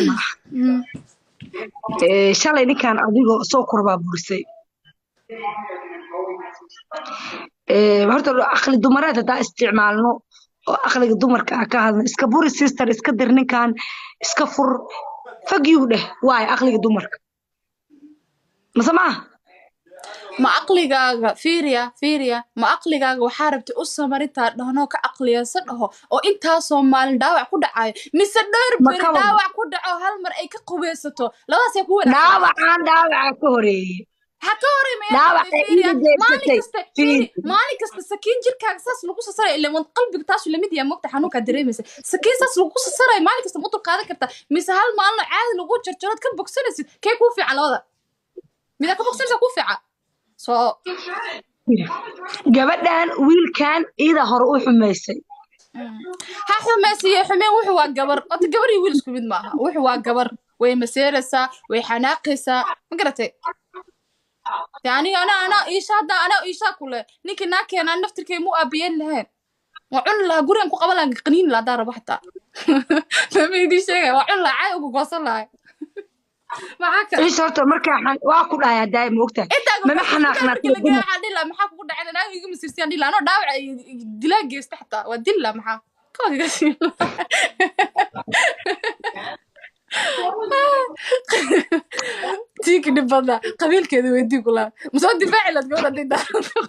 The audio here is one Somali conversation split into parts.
Maaha. Shalay ninkan adigoo soo kurbaa burisay. Horta aqli dumareed haddaa isticmaalno oo aqliga dumarka ah ka hadlno, iska buri sister, iska dir ninkan, iska fur, fagyuu dheh waayo aqliga dumarka mase maaha? Ma aqligaaga fiiriya, fiiriya, ma aqligaaga waxaa rabtay u samarintaa dhahnoo ka aqliyeysa dhaho oo intaasoo maalin dhaawac ku dhacayo, mise dhowr Ma beri ka wado. Dhaawac ku dhaco hal mar ay ka qubeysato, labadaasay ku wanaagsan. Dhaawacaan dhaawaca ka horeeyey. Ha ka horey. Dhaawac ay fiiriya, iiga maalin geysatay. kasta Fiiri. Fiiri, maalin kasta sakiin jirkaaga saas lagu sasarayo, ilaa wad qalbiga taasu lamid yahay, mogta xanuunkaa dareemaysa, sakiin saas lagu sasarayo maalin kasta ma dul qaadan kartaa, mise hal maalin oo caadi lagu jarjarood ka bogsanaysid? Kee kuu fiican? Labada midaa ka bogsanaysa kuu fiican? So Gabadhan wiilkan iyada hore u xumaysay. Ha xumaysiiyo xumeen, wuxuu waa gabar. Horta gabar iyo wiil isku mid maaha. Wuxuu waa gabar, way maseeraysaa, way xanaaqaysaa, ma garatay? De aniga ana iisha hadda anaa iisha kule ninkii naa keenaa naftirkay mu aabiyeen lahayn, waa cuni lahaa, gurigan ku qaban lahaa, qaniin lahaa haddaan rabo xataa. Ma idiin sheegaya, waa cuni lahaa, caay ugu goosan lahay. Maxaa kale? Ciise, horta markaa waa ku dhahay haddaa ma ogtahay intaa mama xanaaqnaa markii la geeyo waxaa dhihi lahaa, maxaa kugu dhacay? Naag iga masiirsiyaan dhihi lahaa, anoo dhaawac ay dilaa geysta xataa waa dili lahaa. Maxaa kawa kaga siin lahaa? Tiiki dhib badnaa, qabiilkeeda weydii kulaa, masoo difaaci laad gabadha hadday daaranto?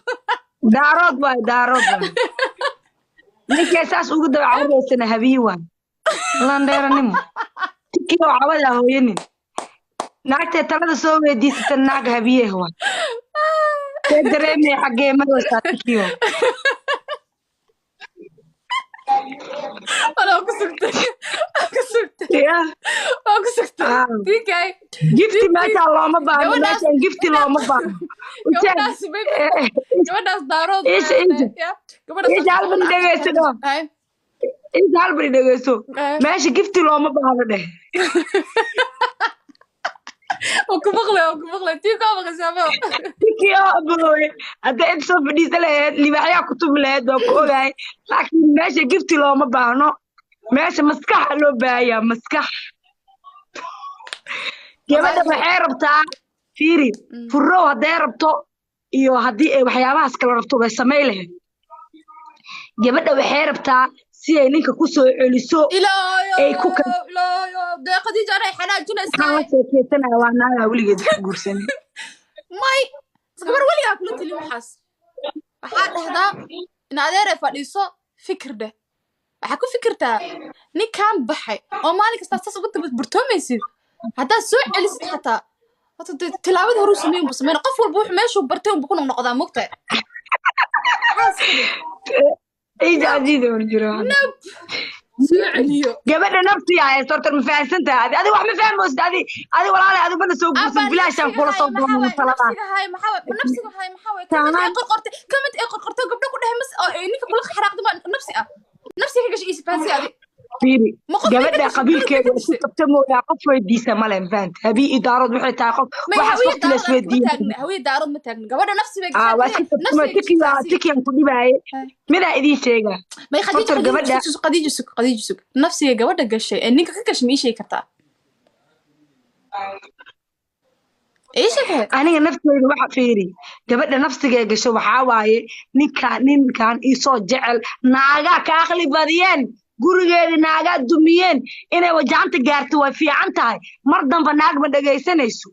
Daarood waay, daarood waay. Ninkay saas ugu daba carareysana habiyi waay, landheeranimo tikii oo cabadaa hooyanin. Naagtay talada soo weydiisata naag habiyeeh waay. See dareemaya? Xaggee maraysaa, tikiyo? Anaa ku sugtay, ku sugtay. Ya. Waa ku sugtay. Ah. Tiikay. Gifti meeshaan looma baahno. Gabadhaas Meeshaan gifti looma baahno. Ujeed. Gabadhaas gabadhaas daarood. Isha, isha. Ya, gabadhaas. Isha, hal bari dhegeyso dhoo. Ay. Inta hal bari dhegeyso. Ay. Meesha gifti looma baahno dheh. Waa ku maqlay, waa ku maqlay. Tii kaa maqashaabo. Tikii oo abooye, hadday inta soo fadhiisa lahayd libaaxyaa ku tumi lahayd, waa ku ogahay, laakiin meesha gifti looma baahno. Meesha maskaxa loo baahayaa, maskax. Gabadha waxay rabtaa, fiiri, furrow hadday rabto iyo haddii ay waxyaabahaas kala rabto way samay lahayd. Gabadha waxay rabtaa si ay ninka ku soo celiso. Ilaayo. Ay ku kal Ilaayo, dee Khadiija anay xanaajinaysaa. Waxaan la sheekeysanaya waa naagaa weligeed wax guursanin. May, gabar weligaa kula telin waxaas. Waxaa dhahdaa in adeeray fadhiiso, fikir dheh. Waxaa ku fikirtaa ninkaan baxay oo maalin kastaa saas uga daba burtoomaysid, haddaad soo celisid xataa, horta dee tilaabadii horuu sameyn buu sameyna. Qof walba wuxuu meeshuu bartay unbu ku noqnoqdaa, mogtahay? Maxaa iska dhig? Ciise casiida hor jiro. Soo celiyo. Gabadha naftiyaa haysto horta, ma fahansan tahay? Adi wax ma fahmaysid. Adi walaalay, adi mana soo guursan. Abaa. Bilaashaan kula soo nafsiga doonano hay taladaan. Nafsiga hay maxaa waay? Nafsiga hay maxaa waay? Comment ay qorqortay, comment ay qorqortay gabdho ku dhahay mas oo ay ninka kula xaraaqday, ma nafsi ah? Nafsiga ka gashay, fahansi adi. Fiiri. Ma qof bay ka Gabadha gashay? qabiilkeeda Gabadh isku bay ka gashay. qabta mooyaa, qof weydiisa male, ma fahanta? Habii idaarood waxay tahay qof May waxaas hawiye waqti la daarood ma isweydiiyo. Taagna hawiye daarood ma taagna. Gabadha nafsi bay Aa, gashay. waa iska Nafsi qabtama. bay gashay. Tikiyaa. Fahansi. Tikiyan ku dhibaaye, midaa idiin sheegaa. May, Khadiija. Horta Khadiija. Gabadha Sug, Khadiija, sug, Khadiija, sug. Nafsiga gabadha gashay ee ninka ka gashay ma ii sheegi kartaa? Ii sheeg. Aniga nafteyda waxa, fiiri, gabadha nafsigee gasho waxaa waaye ninkan isoo jecel, naagaa ka aqli badiyeen, gurigeedii naagaa dumiyeen, inay wajacanta gaarto way fiican tahay. Mar damba naag ma dhegaysanayso.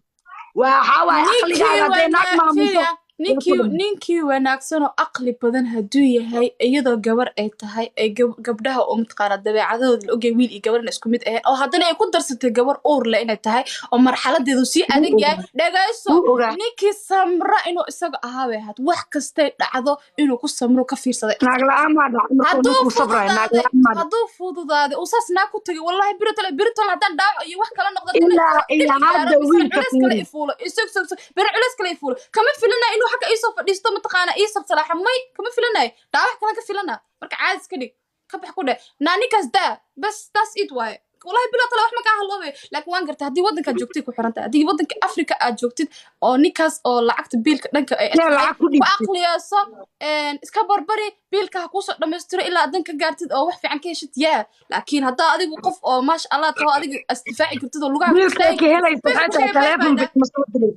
Waxaa waaye Ninkii aqligaaga hadday naag maamuso fiiriya, way ku ninkii dhiman. Ninkii wanaagsan oo aqli badan hadduu yahay, iyadoo gabar ay tahay, ay gabdhaha oo mataqaana dabeecadahooda la ogyahay, wiil iyo gabarna isku mid ahayn, oo haddana ay ku darsatay gabar uur leh inay tahay oo marxaladeedu sii Wuu adag yahay. Ogaa. Dhagayso. Wuu ogaa. Ninkii samra inuu isaga ahaa bay ahayd, wax kastay dhacdo inuu ku samro ka fiirsaday. Naag la'aan maa dhacday markuu Hadduu ninkuu sabraayo naag fududaaday la'aan maa dhacday. Hadduu fududaaday uu saas naag ku tagay, wallahi biritole biritole haddaan dhaawac iyo wax kala noqdo Ilaa dhib ilaa gaaro hadda misana wiilka culays kale fiiri. Ifuulo, isug, sug, sug, beri culays kale ifuulo, kama filanayo inuu xagga iisoo fadhiisto, mataqaana ii sabsalaaxa. May, kama filanayo, dhaawac kale ka filana. Marka caadi iska dhig, ka bax ku dheh naa ninkaas daa, bas taas id waaye. Wallahi bilaa tale wax ma kaa haloobayo, laakiin waan gartay haddii waddankaad joogtid ku xiran tahay, haddii waddanka Africa aad joogtid. Oo ninkaas oo lacagta biilka dhanka ay Yaa lacag ku ku dhiibtay. Aqliyeyso, iska barbari, biilka ha kuusoo dhammaystiro ilaa dan ka gaartid oo wax fiican ka heshid. Yaa, laakiin haddaa adigu qof oo maasha Allah taho, adiga isdifaaci kartid oo lugaha ku Wiilka istaagi ka helaysa biilka waxay tahay ku sheegay, taleefon bye bye. ma soo diray.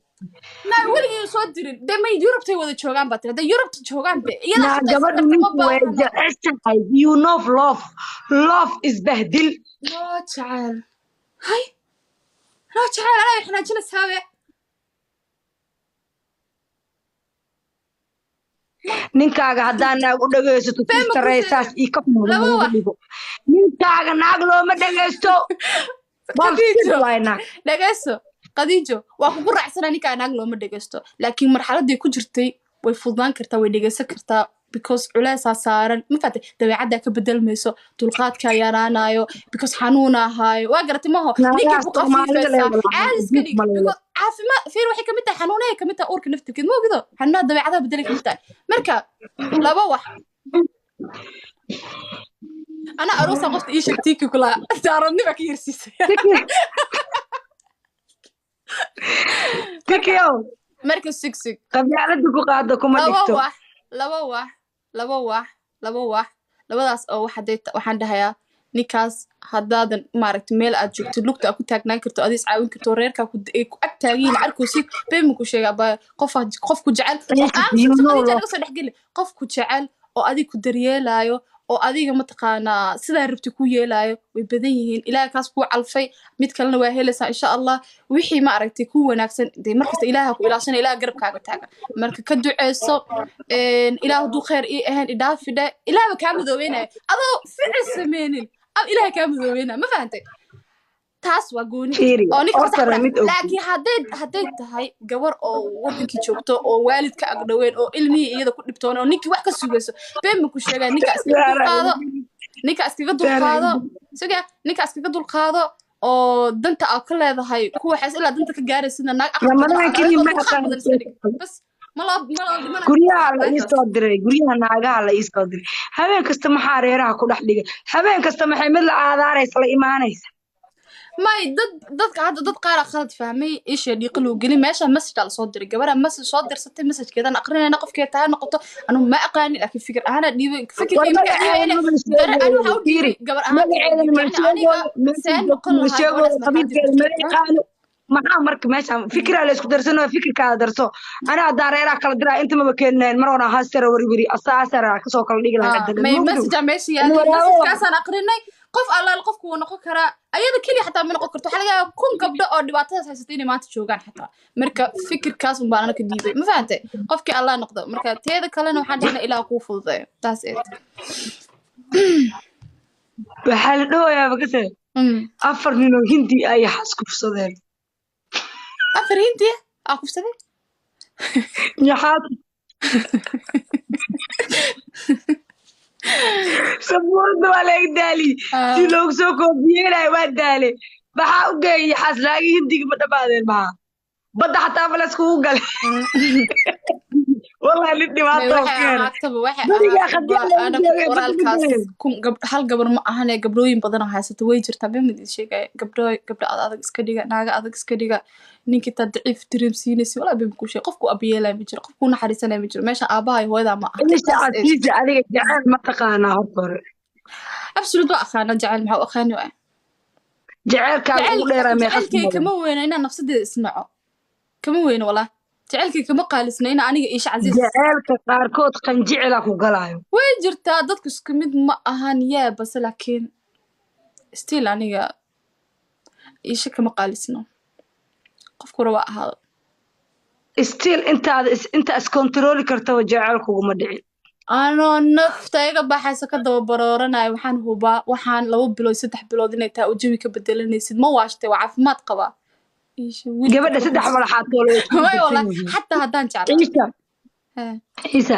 Na weligii soo dirin dee. May Yurubtay wada joogaan baa tiri. Hadday Yurubta joogaan de iyadaa Naa shaqaysan gabadha karta, ma ninku way baahano. jeceshahay. You know, love, love isbahdil. Noo jecel hay, noo jecel, anaa xanaajinaysaabe. Ninkaaga haddaa naag u dhagaysato, Been ma ku sisteraysaas sheegay. Ii ka xumo Laba lagu wax. dhigo. Ninkaaga naag looma dhagaysto. Khadiijo. Waay naag. Dhegeyso Khadiijo, waa kugu raacsanaa, ninkaa naag looma dhegeysto, laakiin marxaladay ku jirtay way fududaan kartaa, way dhegeysan kartaa, because culeysaa saaran, ma fahatay? Dabeecaddaa ka bedelmayso, dulqaadkaa yaraanayo, because xanuuna ahaayo, waa garatay maho? Ninkay Naagaha ku Soomaalida qafiifaysaa. leedahay Caadi iska dhig. ma leedahay. Because caafimaad fiir waxay kamid tahay xanuunahay kamid tahay uurka naftirkeed, ma ogido? Xanuunaha dabeecadaha bedelay kamid tahay. Marka laba wax ana aroosa qofta ii sheeg tiiki kulaa daaradnima ka yarsiisay. Tikiyow. Marka sig sig. Qabyaalada ku qaado kuma Laba dhigto. wax, laba wax, laba wax, laba wax, labadaas oo wax hadday waxaan dhahayaa, ninkaas haddaadan maaragtay meel aad joogtid lugta aad ku taagnaan karto, adi is caawin karto, reerkaa ku ay ku ag taagan yihiin arkoosid, been ku sheegaa baa qof qof ku jecel oo Ciise, aamusan you know Khadiija love. naga soo dhexgeli. Qof ku jecel oo adig ku daryeelaayo oo adiga mataqaanaa sidaa rabti ku yeelaayo way badan yihiin. Ilaahay kaas kuu calfay, mid kalena waa helaysaa insha Allah. Wixii ma aragtay ku wanaagsan dee markasta Ilaaha ku ilaashanaya, Ilaah garabkaaga taagan. Marka ka duceyso, Ilaah hadduu khayr ii ahayn idhaafi dhe. Ilaahba kaa madoobeynaya adoo ficil sameynin am Ilaah kaa madoobeynaya, ma fahantay? Taas waa gooni. Fiiri, Oo ninka horta fasax mid og. Laakiin hadday tahay gabar oo wadankii joogto oo waalid ka agdhoween oo ilmihii iyada ku dhibtoon oo ninkii wax ka sugayso, been ma ku sheegaa, ninka iskaga dulqaado, ninka iskaga dulqaado isaga, ninka iskaga dulqaado oo danta aad ka leedahay kuwa waxaas ilaa danta ka gaaraysidna naag aqli badan Ramadaan adag keliya oo ma dulqaad aqaan. badan iska dhig bas. Ma loo dhimanayo. Guryaha la ii soo diray, guryaha naagaha la ii soo diray, habeen kasta maxaa reeraha ku dhex dhigay? Habeen kasta maxay mid la aadaaraysa la imaanaysa? May dad dadka hadda dad qaar aa khalad fahmay. Isha dhiiqa loo gelin meesha. Message aa lasoo diray, gabadha message soo dirsatay, messagekeedan aqrinayna. Qofkee tahay noqoto anu ma aqaanin, laakiin fikir ahaana dhiibay. War Fikirkay markaa magaceeda dhiibayna ma la dare anu waxaa sheegayo. U dhiibay Fiiri, gabar ahaan magaceedana ma la yani aniga sheegayo, seen noqon ma la lahaa sheegayo, gabadhaas markaa qabiilkeeda jirto. mala yaqaano. Maxaa marka meesha fikiraa la isku darsanayo? Fikirkaada darso. Anaa haddaan reeraha kala diraa inta maba keenayn mar wana hasara wari asaasara kasoo kala dhigi lahaa cidda dhan. May Mugdu. message meesha yaalay. Waraabo. Messagekaasaan aqrinay. Qof allaal qofku wuu noqon karaa, ayada keliya xataa ma noqon karto. Waxaa laga yaabaa 1000 gabdho oo dhibaatadaas haysata inay maanta joogaan xataa. Marka fikirkaas un baan anaka diiday, ma fahantay? Qofkii Allah noqdo. Marka teeda kalena waxaan dhahnaa Ilaah kuu fududeeyo taas eed. Waxaa la dhahoyaa bakase afar nin oo Hindi ay xas kufsadeen. Afar Hindi aa kufsaday? Yaxaad sabuurada waa laga daali si loogu soo koobiyeynayo, waa daale. Maxaa u geeyay yaxaas laagi Hindiga? Ma dhamaadeen? Maxaa badda xataa falaskugu galay? Wallahi nin May dhibaato waxay keena. ahaataba, waxay Berigaa ahaataba khadiyad loogu anagu sheegay badda qoraalkaas galeen. Kun hal gabar ma ahane, gabdhooyin badan oo haysata way jirtaa. Been mid sheegaya, gabdho gabdho ad adag iska dhiga, naaga adag iska dhiga. Ninkii taa daciif dareemsiinaysa, walaa been ku sheeg, qofku abiyeelaya ma jiro, qofku naxariisanaya ma jiro. Meesha aabaha iyo hooyadaa ma aha. Isha Taas ee casiisa, adiga jacayl ma taqaanaa horta hore? Absolute waa aqaana jacayl. Maxaa u aqaani waaya? Jacaylkaaga Jacayl ugu dheeraa meeqa jacaylkay sano? kama weyna inaan nafsadeeda isnaco, kama weyno walaa. Jacaylkay kama qaalisna ina aniga Isha Casiis. Jacaylka qaarkood qanjicila ku galaayo. Way jirtaa, dadku isku mid ma ahan yaa, base laakiin still aniga Iisha kama qaalisno, qofku raba ahaado. Still intaada inta iskontarooli kartaba jacayl kuguma dhicin. Anoo nafta iga baxaysa ka daba barooranaya, waxaan hubaa waxaan 2 bilood 3 bilood inay tahay oo jawi ka bedelanaysid. Ma waashtay? Waa caafimaad qabaa Iisha wiilka Gabadha saddex quruxdiisa. walaxaad toolo way isku Way dhegsan wallah yihiin. Xataa haddaan jeclaa. Ciisa. Hee. Ciisa.